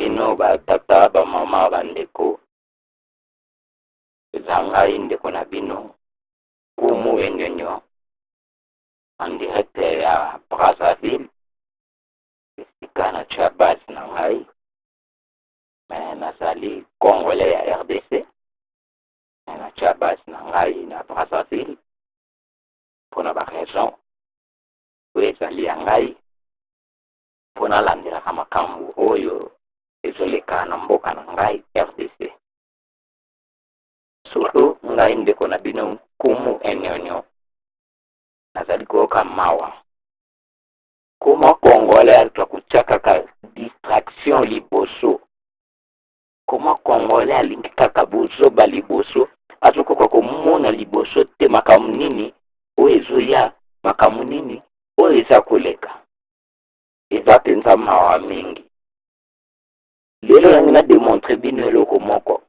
bino ba tata, ba mama, ba ndeko. Eza ngai ndeko na bino Kumu Enyonyo en direct ya Brazzaville, esika natya base na ngai, mais nazali congolais ya RDC, mais natya base na ngai na Brazzaville mpona ba raison oyo ezali ya ngai, mpo nalandelaka makambo oyo ezoleka na mboka na ngai RDC. Surtout ngai ndeko na bino Nkumu Enyonyo, nazali koyoka mawa koma congolais aluka kotya kaka distraction liboso. Koma congolais alingi kaka bozoba liboso, azokoka komona liboso te makambo nini oyo ezoya, makambo nini oyo eza koleka. Eza mpenza mawa mingi. Lelo nangi na demontre bino eloko moko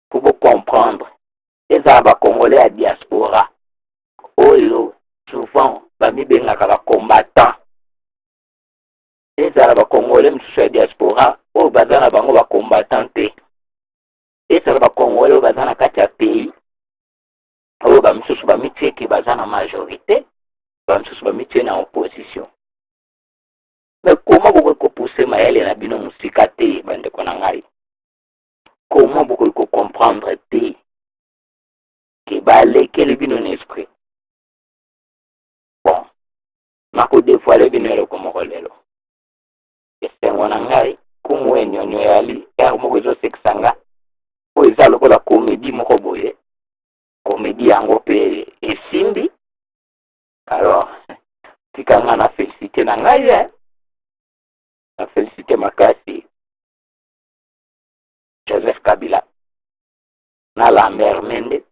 po bo comprendre. Ezala ba congolais ya diaspora oyo souvent bamibengaka ba combattants, ezala ba congolais mosusu ya diaspora oyo baza na bango ba combattants te, ezala ba congolais oyo baza na kati ya pays oyo bamisusu bamitieke baza na majorité, bamisusu bamitie na opposition. Mais comment bokoki kopousse mayele na bino mosika te, bandeko na ngai? Comment bokoki kocomprendre te ke balekeli bino na esprit? Bon, nakodevoile bino eloko moko lelo. Esengo na ngai, kumu enyonyo eyali ere moko ezosekisa nga, oyo eza lokola komedi moko boye. Komedi yango mpe esimbi. Alors, tika nga na félicité na ngai, eh? Na félicité makasi Joseph Kabila na Lambert Mende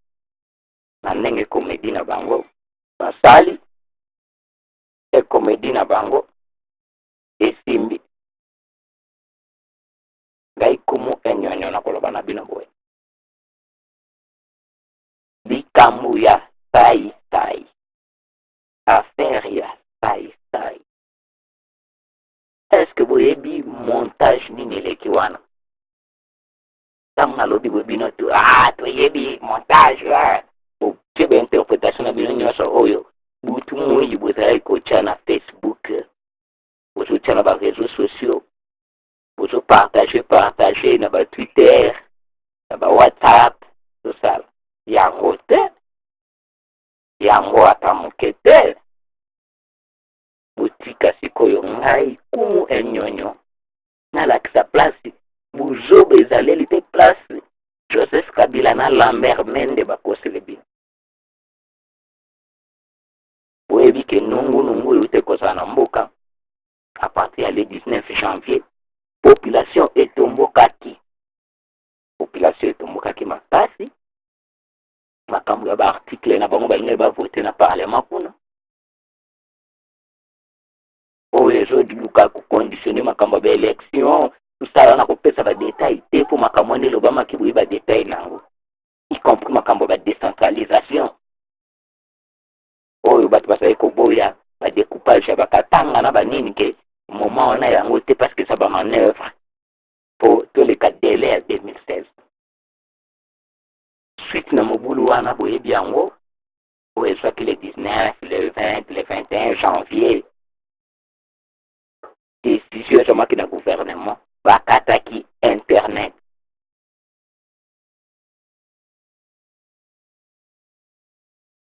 na ndenge komedi na bango basali, e komedi na bango esimbi. Ngai kumu enyonyo na koloba na bino boye, likambo ya sai sai, affaire ya sai sai, est-ce que boyebi montage nini eleki wana? Ntango nalobi boye bino to, ah, toyebi montage, ah, botie ba interprétation na bino nyonso oyo butu moyi bozalaki kotya na Facebook, bozotya na ba réseaux sociaux, bozopartage partage na ba Twitter, na ba WhatsApp, tosala yango te, yango ata moke te. Botika sikoyo ngai kumu enyonyo nalakisa place buzoba ezaleli te, place Joseph Kabila na Lambert Mende bakosele bino. Boyebi ke nungu nungu euti kozala na mboka à partir ya le 19 janvier, population etombokaki, population etombokaki makasi. Makambo ya ba article na bango balingi ba voter na parlement kuna, oyo ezoluka koconditionne makambo ya ba élection, tosala na kopesa ba détail te, mpo makambo wana elobamaki boye ba détail nango, y compris makambo ya ba décentralisation oyo bato bazali koboya, ba découpage ya bakatanga na banini, ke moment wana yango te, parce que eza ba manœuvre po toleka délai ya 2016. Suite na mobulu wana boyebi yango, oyo ezwaki le 19, le 20, le 21 janvier, décision ezwamaki na gouvernement, bakataki internet.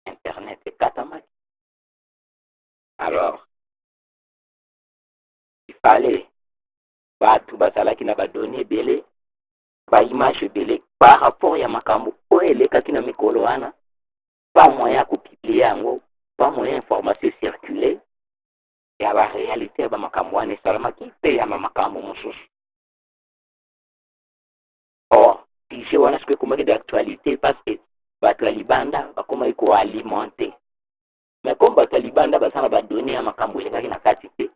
Internet ekatamaki. Alors il fallait bato bazalaki na badonnées ebele, baimage ebele par rapport ya makambo oyo elekaki na mikolo wana, pas moyen ya kopublier yango, pas moyen information circuler ya baréalité ya bamakambo wana esalamaki mpe ya bamakambo mosusu. Or sujet wana soki ekomaki d'actualité, parce que bato ya libanda bakomaki koalimenter, mais comme bato ya libanda baza na badonnées ya makambo elekaki na kati te,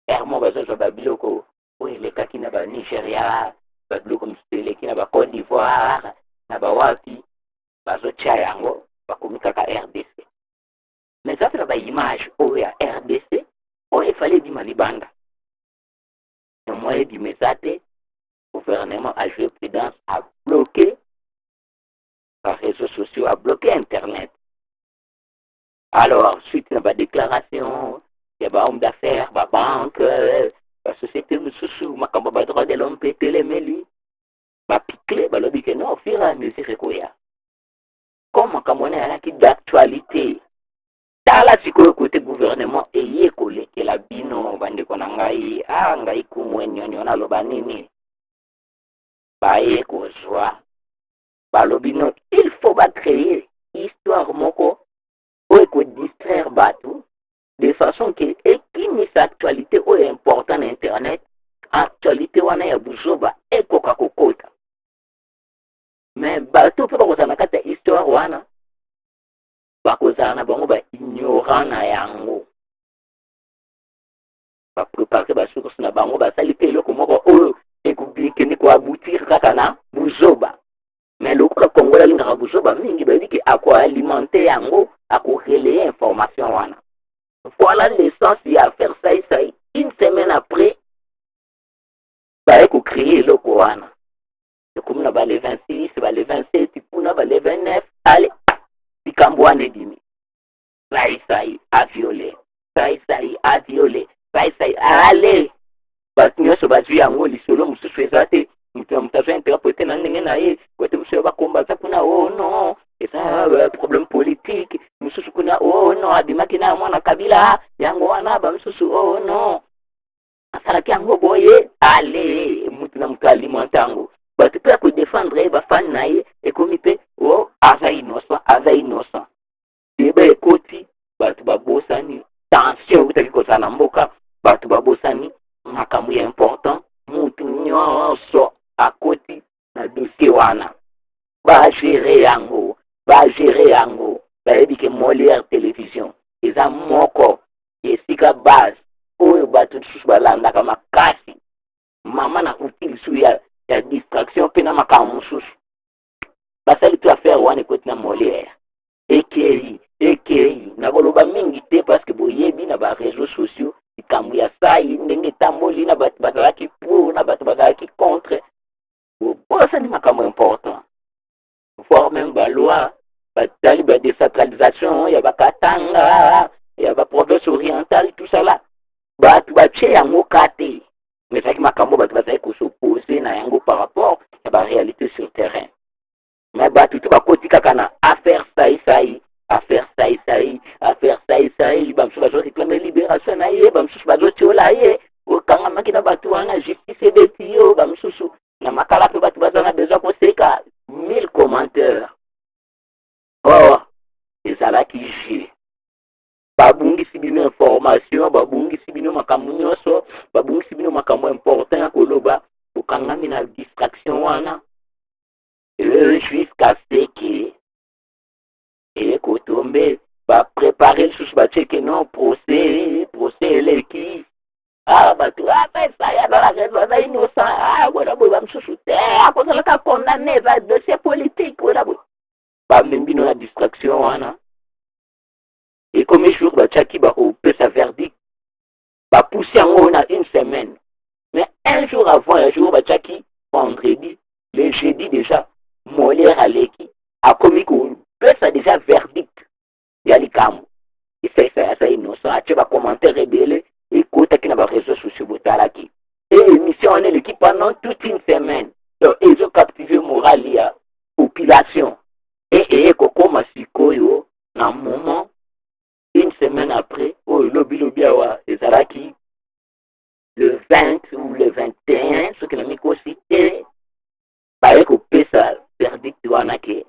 ermo bazozwa babiloko oyo elekaki na banigeria, babiloko mosusu eleki na bacôte d'Ivoire, na bawapi, bazotia yango, bakomi kaka RDC. Mais eza mpe na baimage oyo ya RDC oyo efali ebima libanda. Moyen ebima eza te. Gouvernement a joué prudence, a bloqué ba réseaux sociaux, a bloqué internet. Alors suite na ba déclaration ya ba homme d'affaires, ba banque, ba société mosusu, makambo ba droit de l'homme mpe etelemeli, bapikle, balobi ke non, au fur et à mesure ekoya. Comme makambo wana ezalaki d'actualité, tala sikoyo kote gouvernement eye kolekela bino. Bandeko na ngai, a ngai kumwe nyonyo, naloba nini? Baye kozwa, balobi non, il faut bacréer histoire moko oyo ekodistraire bato de façon ke ekimisa actualité oyo important na internet. Actualité wana ya buzoba ekoka kokota, mais bato mpe bakozala na kati ya histoire wana, bakozala na bango baignorant na yango. Baprépare basource na bango, basali mpe eloko moko oyo ekokende koaboutir kaka na buzoba. Mais lokola Kongola alingaka buzoba mingi, bayebi ke akoalimenter yango, akorelayer information wana. Voilà l'essence ya affaire Saisai. Une semaine après, baye kocréer eloko wana, ekomi na bale 26, bale 27, kuna bale 29. Ale, likambo wana ebimi: Saisai aviolé, Saisai aviolé, Saisai. Ale, bato nyonso bazwi yango. Lisolo mosusu eza te. Moto na moto azwa interpréter na ndenge na ye. Kote mosusu ya bakomba aza kuna: "Oh non, eza problème politique." Mosusu kuna: "Oh non, abimaki na mwana Kabila, yango wana." Bamosusu: "Oh non, asalaki yango boye." Ale, mutu na moto alimenta yango. Bato mpe ya kodéfendre ye, bafani na ye, ekomi mpe o aza innocent, aza innocent. Yeba ekoti, bato babosani tension eutaki kozala na mboka, bato babosani makambo ya important. Mutu nyonso akoti na dossier wana, bagérer yango, bagérer yango. Bayebi ke Molière Télévision eza moko esika base oyo bato lisusu balandaka makasi. Mama na outil lisusu ya distraction mpe na makambo mosusu basali to affaire wana ekoti na Molière, ekei ekei. Nakoloba mingi te parce que boyebi na baréseaux sociaux likambo ya Sai ndenge etamboli, na bato bazalaki pour, na bato bazalaki contre. Bobosani makambo important, voire même baloi batali badécentralisation ya bakatanga, ya baprovince orientale, tout ça là. Bato batie yango ka te, mais ezalaki makambo bato bazali kos'opposer na yango par rapport ya baréalité sur terrain. Mais bato to bakoti kaka na affaire Saisai, affaire Saisai, affaire Saisai. Bamosusu bazoréclamer libération na ye, bamosusu bazotiola ye: "Okangamaki na bato wana, justice ebeti yo." Bamosusu na makala mpe bato baza na besoin koseka, 1000 commentaires. Or ezalaki jeu. Babungisi bino information, babungisi bino makambo nyonso, babungisi bino makambo important ya koloba. Bokangami na distraction wana jusqu'à ce que ekotombe. Baprépare lisusu, batieke non, procès, procès eleki. Ah, bato apesa ya na raison, aza innocent. Ah, bona boye, bamosusu te, akozalaka condamné, eza dossier politique. Bona boye, bamemi bino na distraction wana. Ekomi jour batiaki bakopesa verdict, bapusi yango na une semaine. Mais un jour avant, un jour batiaki vendredi, le jeudi déjà Molière aleki, akomi kopesa déjà verdict ya likambo esalisa aza innocent. Atie bacommentaire ebele, ekotaki na baréseaux sociaux, botalaki e émission wana eleki pendant toute une semaine. Donc ezocaptiver morale ya population. E eye kokóma sikoyo na moment, une semaine après, oyo lobilobi awa, ezalaki le 20 ou le 21, soki na mikosi te, baye kopesa verdict wana ke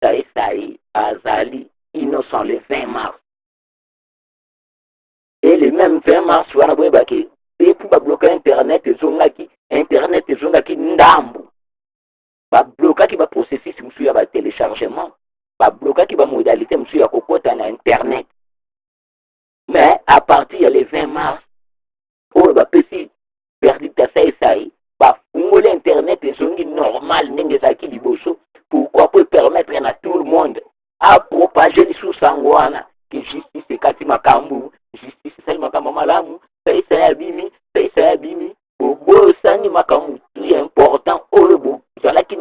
Saisai azali innocent le 20 mars. Et le même 20 mars wana, boyebaki epu babloka internet, ezongaki, internet ezongaki ndambu. Bablokaki baprocessus mosusu ya batéléchargement, bablokaki bamodalité mosusu ya kokɔta na internet. Mais à partir ya le 20 mars oyo bapesi verdict ya Saisai, bafungoli internet, ezongi normal ndenge ezalaki liboso. Pourquoi? Po permettre na tout le monde apropager lisusu yango wana ke justice ekati makambo, justice esali makambo malamu, Saisai abimi, Saisai abimi.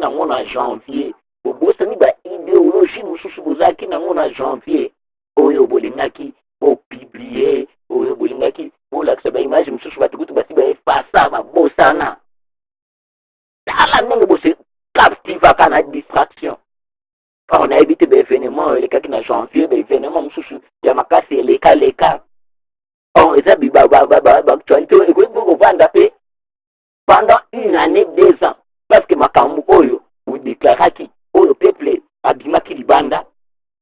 nango na janvier. Bobosani baidéologie mosusu bozalaki nango na janvier, oyo bolingaki bopublier, oyo bolingaki bolakisa baimage mosusu. Bato kutu basi baefasa, babosana. Tala ndenge bose captivaka na distraction. Or nayebi te, baévénement oyo elekaki na janvier, baévénement mosusu ya makasi elekaleka. Or eza baactualité oyo ekoki mpe kovanda mpe pendant une année, 2 ans, parce que makambo oyo odéclaraki, oyo peuple abimaki libanda,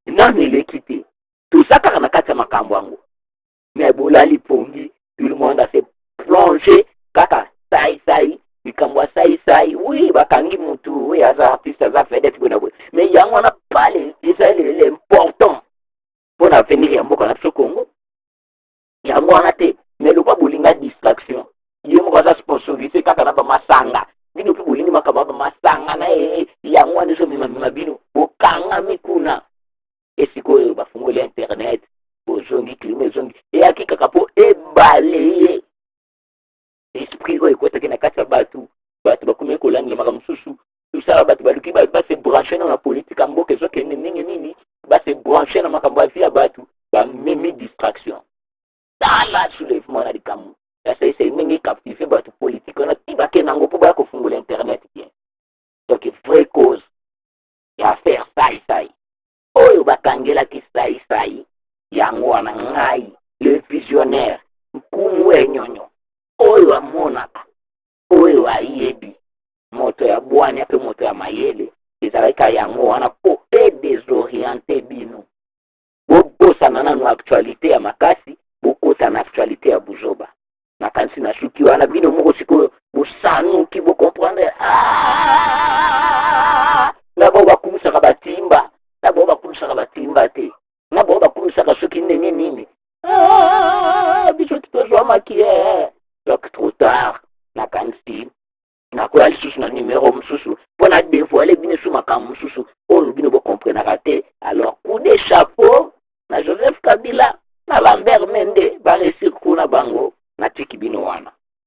nano eleki te. Toza kaka na kati ya makambo yango, mais bolali pongi. Tout le monde ase plongé kaka saisai, likambo ya saisai. Oui, bakangi mutu oyo aza artiste, aza vedette, boye na boye, mais yango wana pale eza l'important mpo na avenir ya mboka na biso Congo, yango wana te. Mais lokwa bolinga distraction, ye moko aza sponsorisé kaka na bamasanga, bino mpe bolingi makambo ya bamasanga na ye. Yango wana ezomemamema bino, bokangami kuna. Esika oyo bafungoli internet, bozongi, climat ezongi. Eyaki kaka mpo ebale esprit oyo ekotaki na kati ya bato. Bato bakomi kolandela makambo mosusu, tosala. Bato baluki base brancher na politike ya mboka ezokende ndenge nini, base brancher na makambo ya vie ya bato, bamemi distraction. Tala soulèvement na likambo ya saisai, ndenge ecaptive bato. Politike wana ti bakende yango mpo baya kofungola internet bien. Donc vraie cause ya affaire saisai oyo bakangelaki saisai, yango wana. Ngai le visionnaire, nkumu enyonyo oyo amonaka, oyo ayebi, moto ya bwania mpe moto ya mayele, ezalaki yango wana mpo edésorienter bino. Bobosana nanu actualité ya makasi, bokota na actualité ya buzoba. Nakanisi na suki wana, bino moko sikoyo bosanuki, bocomprendre. Ah! Na bao bakumisaka batimba, na bao bakumisaka batimba te, na bao bakumisaka soki ndenge nini. Ah, biso tozwamaki eh. Donc trop tard. Nakanisi nakoya lisusu na numero mosusu mpo na dévoiler bino so makambo mosusu oyo bino bocomprenaka te. Alors, coup de chapeau na Joseph Kabila.